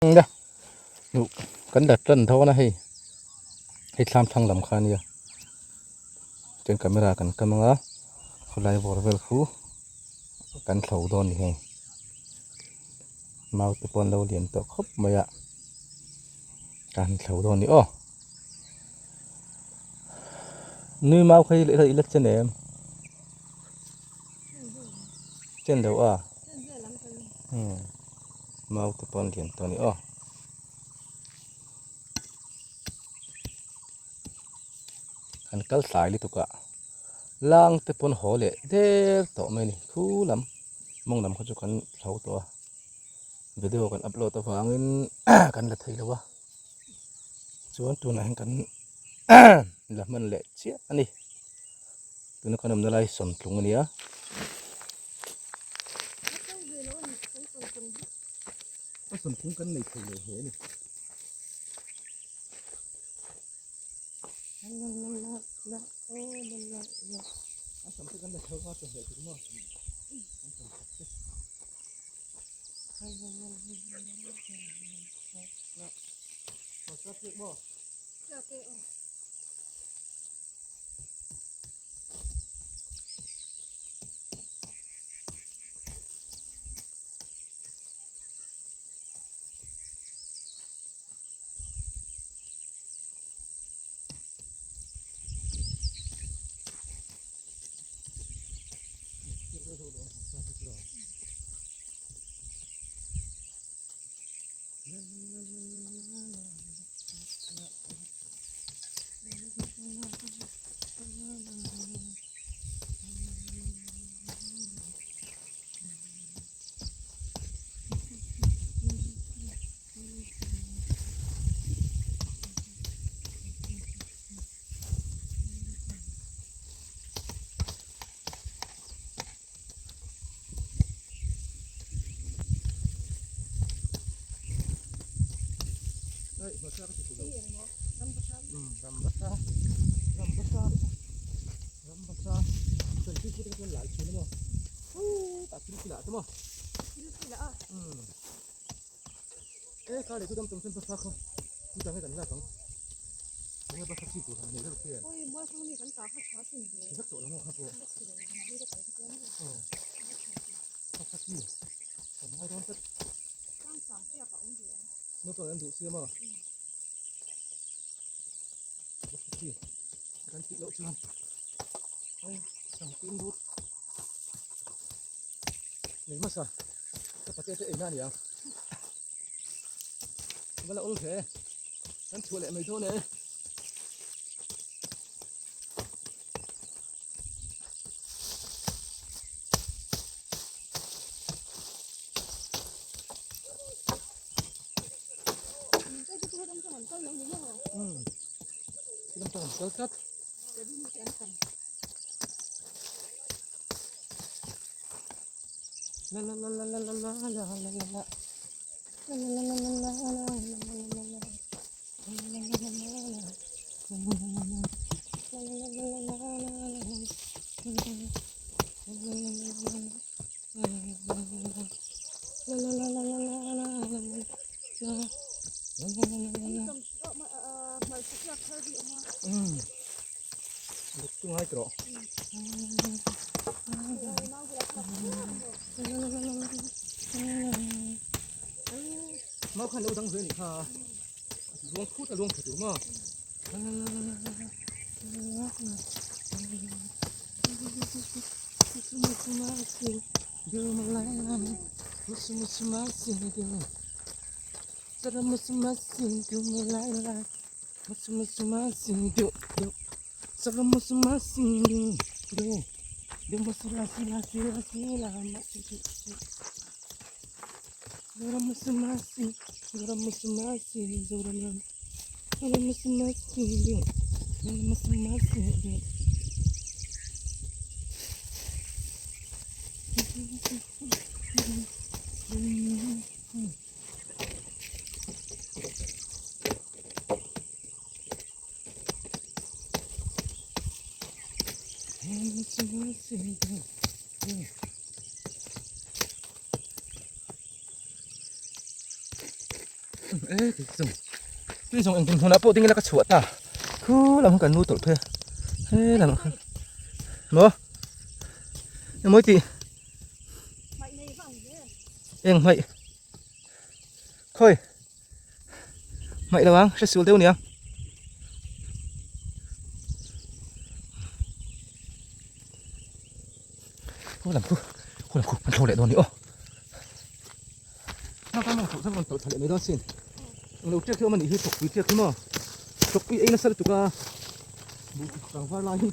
Nia hnuh kan la tan dawn a hei hei thlam thlang lam kha ania chuan camera kan kam anga khawlai bawr vel khu kan thlo dawn a ni hei mau te pawh an lo lian tawh khawp mai a kan thlo dawn a ni aw nui mau kha i la chen em chen lo a umm. Mau te pawh an lian tawh a ni aw. Kan kal tlai lutuk a, lang te pawn haw leh der tawh mai a ni. Khu lam mawng lam kha chu kan hlo tawh a, video kan upload avangin kan la thei lo a, chuan tunah hian kan la hman leh chiah a ni. Tuna kan awmna lai sawmtlung a nia. A sawmtlung kan nei thei lo hle a ni. A sawmte kan la tho a chaw hleh tur maw? An sawm khat te. Naupang an duh sia maw? Kan tih loh chuan hei sang tin but nei hmasa ka pate te eina a ni ang va la awl hle kan chhuah leh mai dawn e. La la la la la la la la la la la. La la la la la la la la la la. Mau khan lo dang ve anih kha. Luang phut a luang tha tur maw? E kei zawng tui zawng engtin hmunah pawh ding ila ka chhuah ta khu lam kan nu tawlh phei a he lamah khan maw emaw tih eng hmaih khawi hmaih lo ang hre sul deuh nia khu lam khu khu lam khu kan thlawh leh dawn ni aw. Lo ṭek hi awm a nih hi thawkpui ṭek hi maw thawkpui ei nasa lutuk a buh tlangval lai hi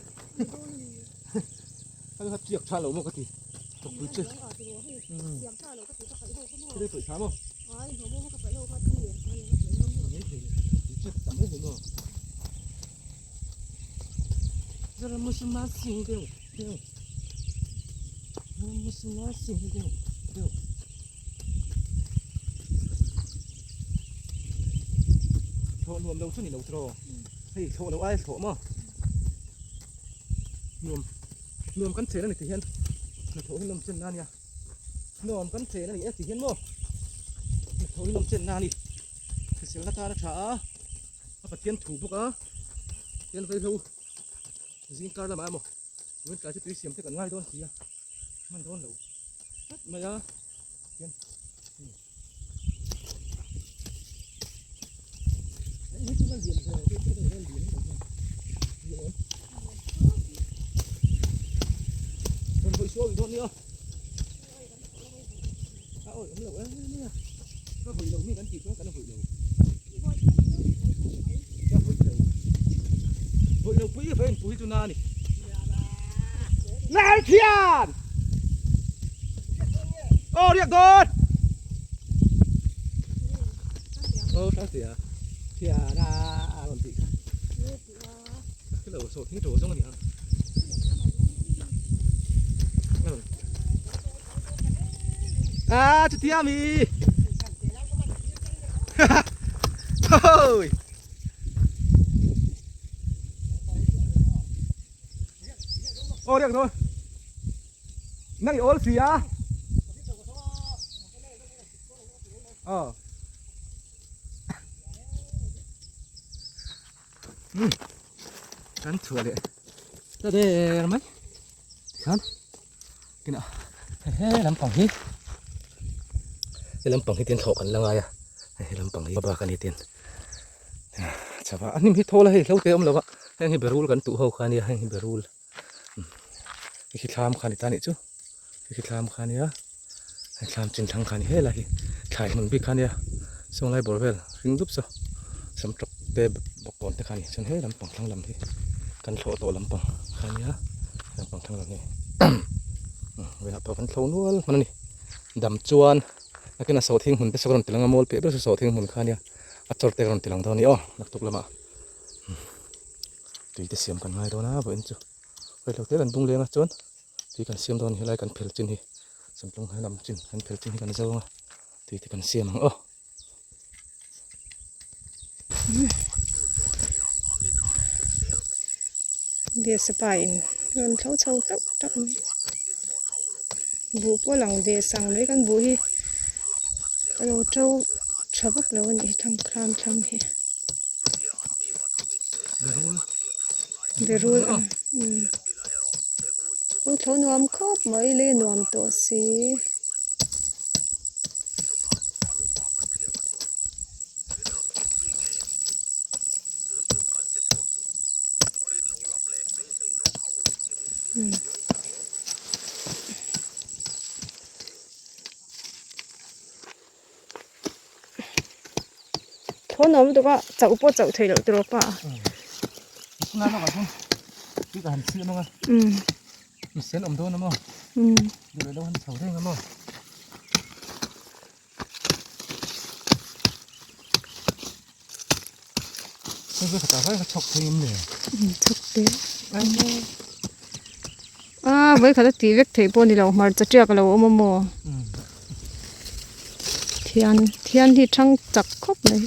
a kha ṭiak ṭha lo maw ka ti thawkpui ṭek thil paih ṭha maw Thlawh nuam lo chu ni lo tiraw hei thlawh loh ai thlawh maw nuam nuam kan chen a ni ti hian hnathawh hi nawm chen na ania nuam kan chen a ni e ti hian maw hnathawh hi nawm chen na a ni hriselna tan a tha a a Pathian thu bawk a tian vaihlo zing kar lamah emaw tun tlai chu tui siam te kan ngai dawn si a hman dawn lo tlat mai a tian hei chu a lian ve hei chu a lian lian lian em rawn hawi suau dawn nia a awi awm lo em nia ka hawi lo mi kan tih chuan kan hawi lo ka hawi lo hawi lo pui va in pui chu na a ni Lalthian Aw riak dawn Aw Lalthia Thian a rawn tih kha Hello sawh thing tawh zawng a ni ang À, chutia mi. Thôi. Ô được rồi. Nang i ol si a. Ờ. Kan chhuah leh ta der mai tikhan kinah he lampang hi he lampang hi tian thlawh kan la ngai a he lampang hi bak a ni tian chhava a hnim hi thawl a hei hlo te a awm lo va heng hi berul kan tuh ho kha a nia heng hi berul hei khi thlam kha a ni ta nih chu hei khi thlam kha a nia hei thlam chin thlang kha a ni helai hi thlai hmun bik kha a nia sawnglai bawr vel hring dup saw sam tawk te bawk tawn te kha a ni chuan he lampang thlang lam hi kan thlawh tawh lampang kha a nia lampang thlang lam hi velah pawh kan thlo nual hman a ni dam chuan nakin a sawhthing hmun te saw ka rawn ti lang a mawl piah ber saw sawhthing hmun kha a nia a chawr te ka rawn ti lang dawn a ni aw naktuk lamah. Tui te siam kan ngai dawn a vawiin chu reilo te kan bung leng a chuan tui kan siam dawn a ni helai kan phel chin hi samtlung he lam chin kan phel chin hi kan zawng a tui te kan siam ang aw. Biasa pa in rawn thlo chho tauh tauh mai buh pawh lang ve sang mai kan buh hi a lo to tha vak lo a nih hi thlang thlam thlang hi. Berul ang umm lo tho nuam khawp mai lei nuam tawh si. Thawn awm lutuk a chauh pawh chauh theih loh tiraw pa chhawk te a vawikhat a tih vek theih pawh a ni lo hmarcha tiak a lo awm a maw thian thian hi thang chak khawp mai.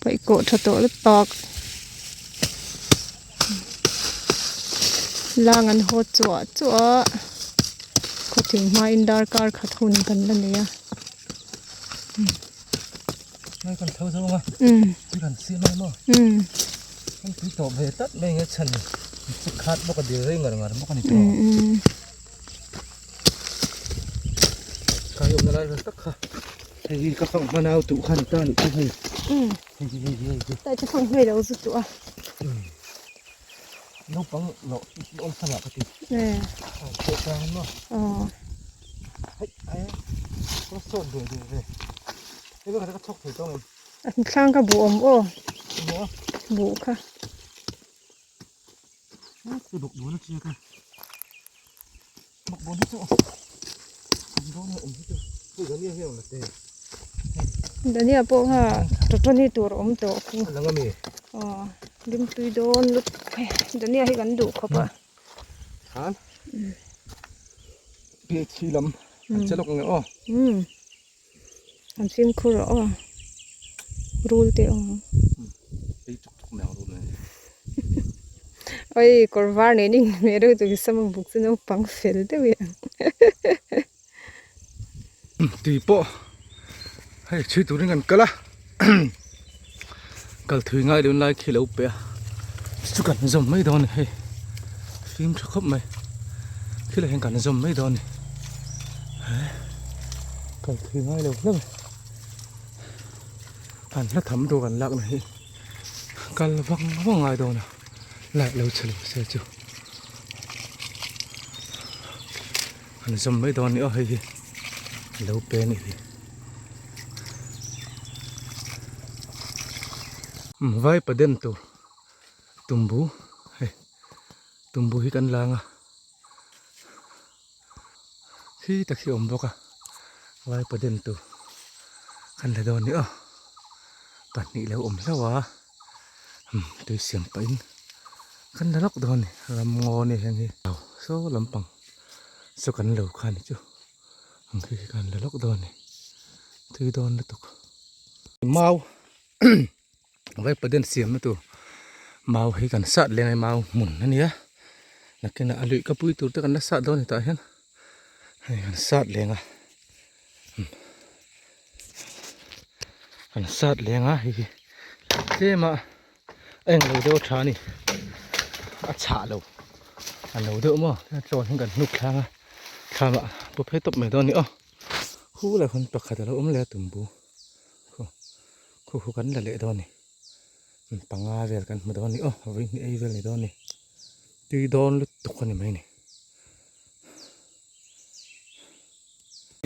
Paih kawh tha tawh lutuk. Lang an haw chuah chuah a, khawthing hmain darkar khat hun kan la nei a. Hei kan tho zawng a, tui kan siam a maw? Kan tui tawh ve tlat mai nge chhan chi khat bawk a dil rei ngar ngar bawk a ni tawh. Kai awmna lai vel tak kha hei hi ka fang hman au tuh kha ni ta a nih chu hei. Hei hi hei hi hei hi. Tai chu fang hmei lo zu tuh a. Naupang loh awlsam ah ka ti. Chawh chang maw? Hei ai ka sawt ve duh ve. Hei ka ka chhawk thei tawng em? A thlang ka buh awm aw. Maw? Buh kha. Chu bawk bawna chia ka. Bawk bawn hi chu. An dawn a awm hi chu. Hei dania hi ang la te. Dania pawh kha tawtawni tur awm tawh khu. A lang ami? Aw rimtui dawn lutuk hei dania hi kan duh khawp a. Khan PHC lam an che lawk ang e aw. An fimkhur rawh aw. Rul te awm ang. Ei chuk chuk mai ang rul nei. Oi kawr var nen in hmeh deuh tur sam a buk chu naupang fel deuh i ang. Tui pawh hei chhui turin kan kal a kal thui ngai dawn lai khi lo pe a chu kan zawm mai dawn a ni hei fim tha khawp mai khilai hian kan zawm mai dawn a ni kal thui ngai lo hle mai an hla tham tur kan lakna hi kal vang vang ngai dawn a light lo chhe lo se chu an zawm mai dawn a ni aw hei hi lo pe a nih hi vaipa den tur tumbu hei tumbu hi kan lang a khi tak hi a awm bawk a vaipa den tur kan la dawn a ni aw pahnih lo awm hlauh a tui siam pahin kan la lawk dawn a ni ramngaw nia heng hi saw lampang saw kan lo kha ni chu ang khi khi kan la lawk dawn a ni tui dawn lutuk mau vaipa den siamna tur mau hi kan sat leng a mau hmun a nia nakinah a luih ka pui tur te kan la sat dawn a ni tah hian hei kan sat leng a kan sat leng a hei hi tlem a a englo deuh a tha a ni a chhah lo a lo deuh maw tlawn hian kan hnuk thlang a thlam ah pu phei tawp mai dawn a ni aw khu lah khan pakhat a lo awm leh a tumbu khu khu khu kan la leh dawn a ni panga vel kan hmu dawn a ni aw vawi hnih ei vel ni dawn a ni tui dawn lutuk a ni mai a ni.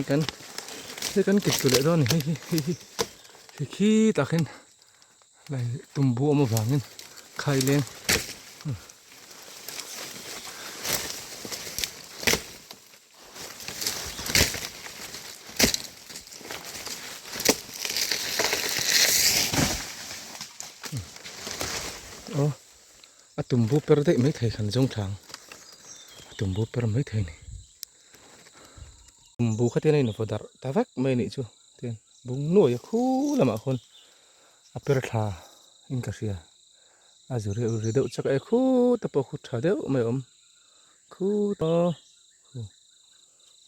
Kan hei kan kit tlu leh dawn a ni hei hi hei hi hei khi tak hian lai tumbu awm avangin khai leng aw a tumbu per daih maithei kan zawng thla ang a tumbu per maithei a ni. Tumbu kha tian a invaw darh ta vek mai a nih chu tian bung nuai a khu lamah khawn a per thla in ka hria a zu reuh ri deuh chak a e khu te pawh khu tha deuh mai a awm khu te khu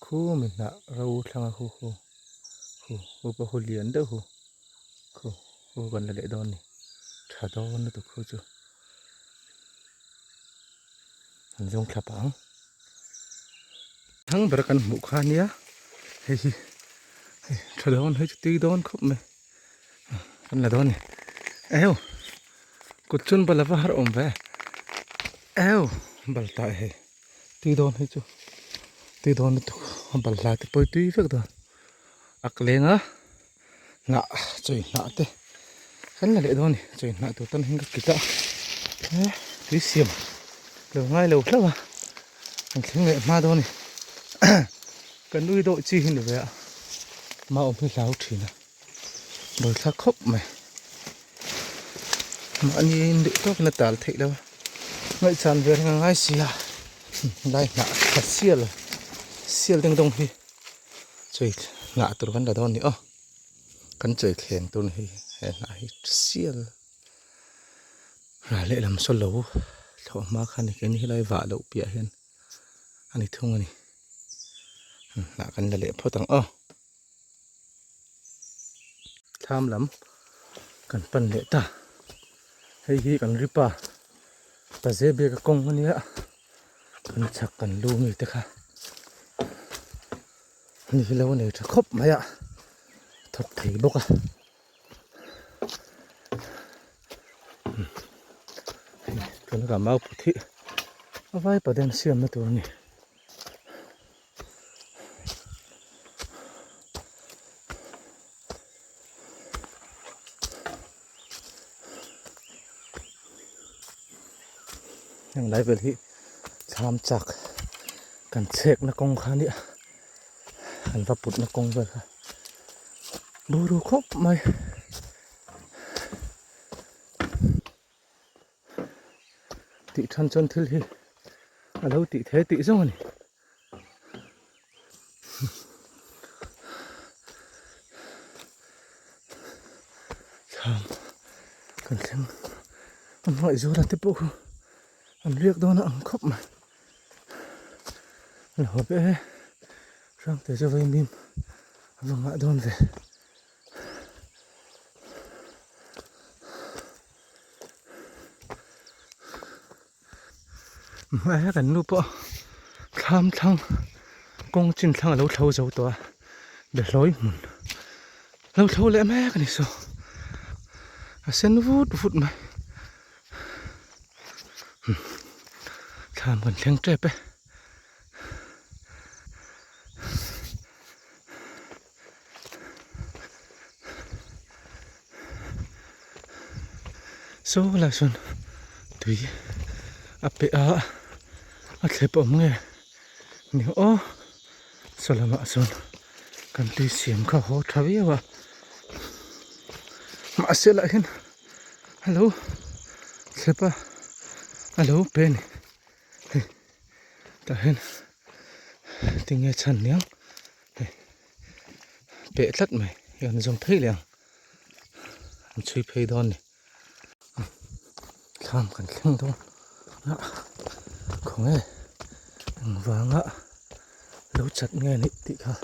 khu mi hnah ro thlang a khu khu khu khu pawh khu lian deuh khu khu khu kan la leh dawn a ni tha dawn lutuk khu chu an zawng thla pah ang. Thang ber kan hmuh kha ania hei hi hei tha dawn hei chu tui dawn khawp mai kan la dawn a ni eheu kut chuan bal ava har awm ve eheu bal ta e hei tui dawn hei chu tui dawn lutuk a bal hla te pawh hi tui vek dawn ak leng a hnah chawi hnah te kan la leh dawn a ni chawi hnah tur tan hian ka kit a he tui siam lo ngai lo hlauh a kan thleng leh hma dawn a ni kan ui dawh chi hi ni ve a mah awm hi hlau thin a bawlthlak khawp mai mahni duh tawkin a tal theih lo a ngaihchan ve reng a ngai si a lai hnah tha sial sial deng dawng hi. Chawi hnah tur kan la dawn a ni aw kan chawi thleng tur ni hei. He hnah hi sial ral lehlam saw lo thlawh hma khan ni keini helai vah loh piah hian a ni thung a ni. Hnah kan la leh phawt ang aw. Thlam lam kan pan leh ta. Hei hi kan ripa Paze biak a kawng a nia kan chhak kan lu mi te kha ni hi lo nei tha khawp mai a thawk thei bawk a tuna ka mau put hi a vai paden siamna tur a ni. Heng lai vel hi thlam chak kan chhekna kawng kha nia an va putna kawng vel kha buru khawp mai. Tih than chuan thil hi a lo tih thei tih zawng a ni. Thlam kan thleng a hnuai zuala te pawh khu an riak dawn a ang khawp mai. A lo haw e hrangte chu vaimim a va ngah dawn ve. Hmai kan nu pawh thlam thlang kawng chin thlang a lo thlo zo tawh a behlawi hmun a lo thlo leh mek a ni saw a sen vut vut mai thlam kan thleng tep e. Saw lai sawn tui a peh a a thlep awm nge ni aw saw lamah sawn kan tui siam kha haw tha viau a mahse lah hian a lo thlep a a lo pe a ni hei tah hian tinge chhan niang hei peh tlat mai hi an zawm phei leh ang an chhui phei dawn ni thlam kan thleng dawn a khawnge engvanga lo chat nge nih tih kha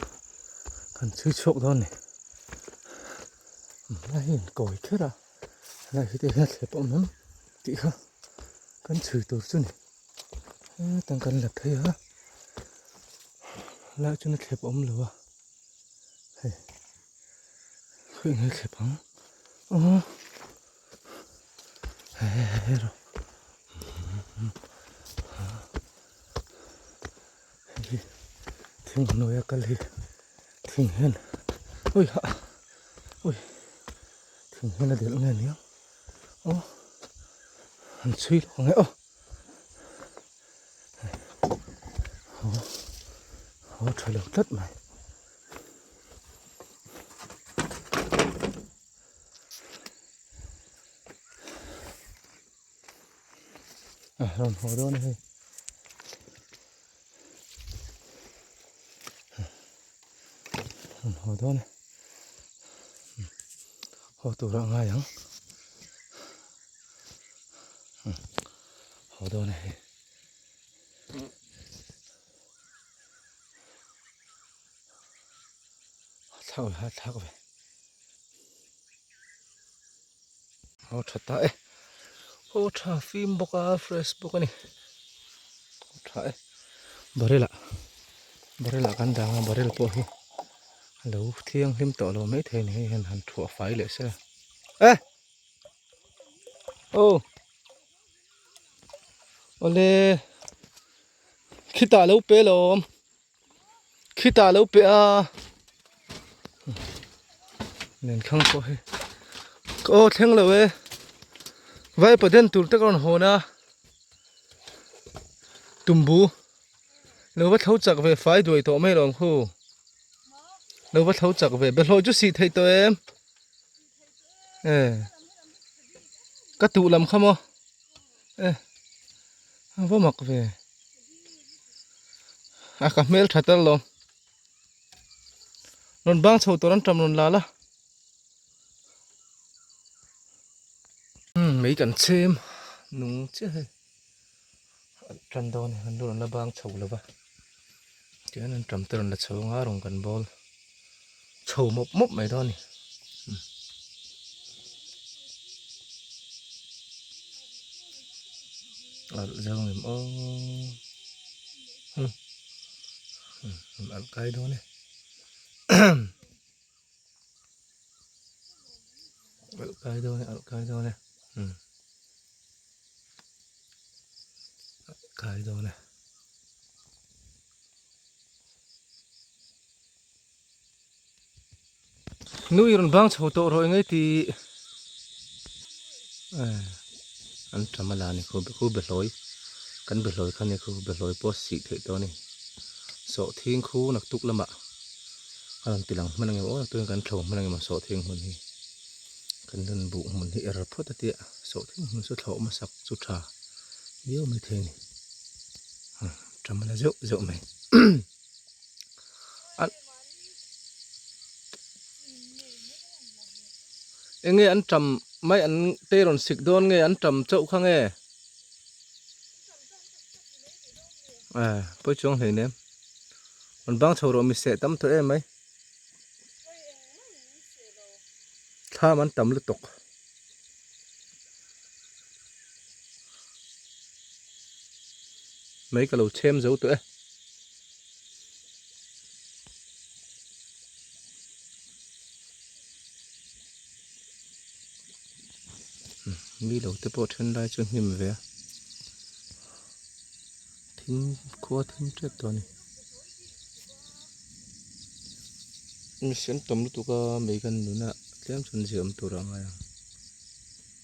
kan chhui chhuak dawn ni hmai hi an kawi kher a helai hi te hian thlep a awm em tih kha kan chhui tur chu ni. Hetah kan la phei a helaiah chuan a thlep a awm lo a hei khawi nge thlep ang aw hei rawh hei hi thing hnuaia kal hi thing hian ui hah ui thing hian a delh nge aniang aw an chhui lawk ang e aw. Haw tha lo tlat mai. A rawn haw dawn a hei. Rawn haw dawn a. Haw tur a ngai ang. Haw dawn a hei. Thlak ve thlak ve. Haw tha ta e. Haw tha fim bawk a fresh bawk a ni. Haw tha e. Barrel ah barrel ah kan dang a barrel pawh hi a lo thianghlim tawh lo maithei a ni hei hian han thuah fai leh se e. Aw awle khitah lo pe lawm khitah lo pe a nen thlang pawh hi aw thleng lo e vaipa den tur te ka rawn hawn a tumbu lo va tho chak ve fai duai tawh mai lawm khu lo va tho chak ve bawlhhlawh chu sih theih tawh em. E ka tuh lam kha maw e a va mak ve a ka hmel tha tel lo rawn bang chho tur an tam rawn la la. Mei kan chhem nung chiah hei a tan dawn a ni an lu rawn la bang chho lo va tihian an tam te rawn la chho anga rawng kan bawl chho mawp mawp mai dawn a ni. Alh zau ngem aw alh kai dawn e. Alh kai dawn e alh kai dawn e umm alh kai dawn e. Nui rawn bang chho tawh rawh eng ti an tham a la ni khu khu behlawi kan behlawi kha ni khu behlawi pawh a sih theih tawh a ni sawhthing khu naktuk lamah a rawn ti lang hman ang em aw naktuk hian kan thlo hman ang em aw sawhthing hmun hi kan rawn buh hmun hi er phawt a tia sawhthing hmun chu thlawh hmasak chu tha viau maithei a ni tham a la zeuh zeuh mai. Enge an tam mai an te rawn sik dawn nge an tam chauh kha nge eh pawi chuang hlei nem rawn bang chho rawh mi seh tam tawh em mai thlam an tam lutuk. Mai ka lo chhem zo tawh e. Mi lo te pawh then lai chu hnim ve a. Thim khua thim tep tawh a ni. Mihring tam lutuk a mei kan nuna tlem chuan zia awm tur a ngai ang.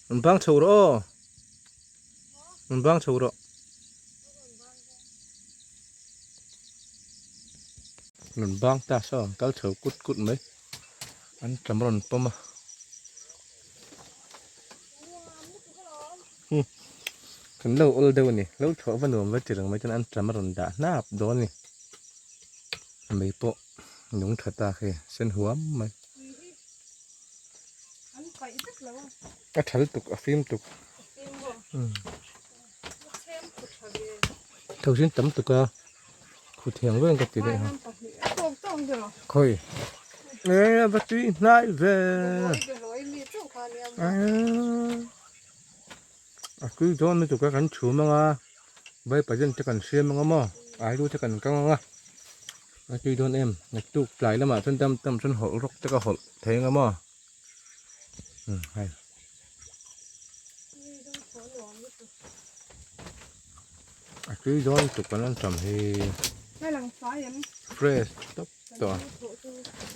Rawn bang chho rawh aw. Rawn bang chho rawh. Rawn bang ta saw ang kal chho kut kut mai. An tam rawn pawm a. Kan lo awl deuh a ni. Lo thlawh va nuam va ti reng mai chuan an tam a rawn dah hnap dawn a ni. Mei pawh nung tha ta khi sen huam mai. A tha lutuk a fim tuk. Thosin tam tuk a khu thiang veng ka ti leh ha. Khawi. E va tui hnai ve. A tui dawn lutuk a kan chhum anga vai pazen te kan siam anga maw airu te kan kang anga a tui dawn em naktuk tlai lamah chuan dam tam chuan hawlh rawk te ka hawlh thei anga maw umm hei a tui dawn lutuk kan an tam hi fresh tawp tawh a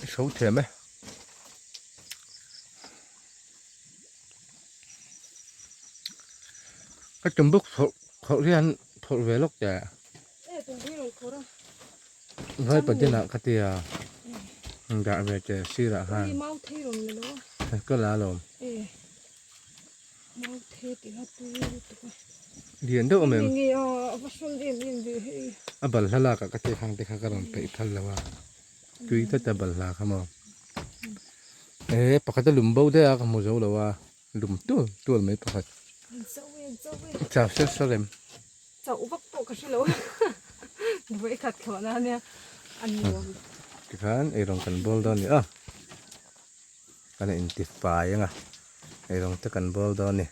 i hro thiam e. Ka tum bawk phawrh phawrh hian phawrh ve lawk teh. Vai patin ah ka tia dah ve teh sirah khan. Ka la alawm. Lian deuh awm em? A balhla lak ah ka tia khang te kha ka rawn peih phal lo a. Tui tlat a balhla kha maw. E pakhat a lum bo daih a ka hmu zo lo a lum tual tual mai pakhat. Chau sel sel em. Chauh vak pawh ka hre lo vawi khat thlawh na ania a nuam. Tikhan eirawng kan bawl dawn ni a kan intifai anga eirawng te kan bawl dawn ni.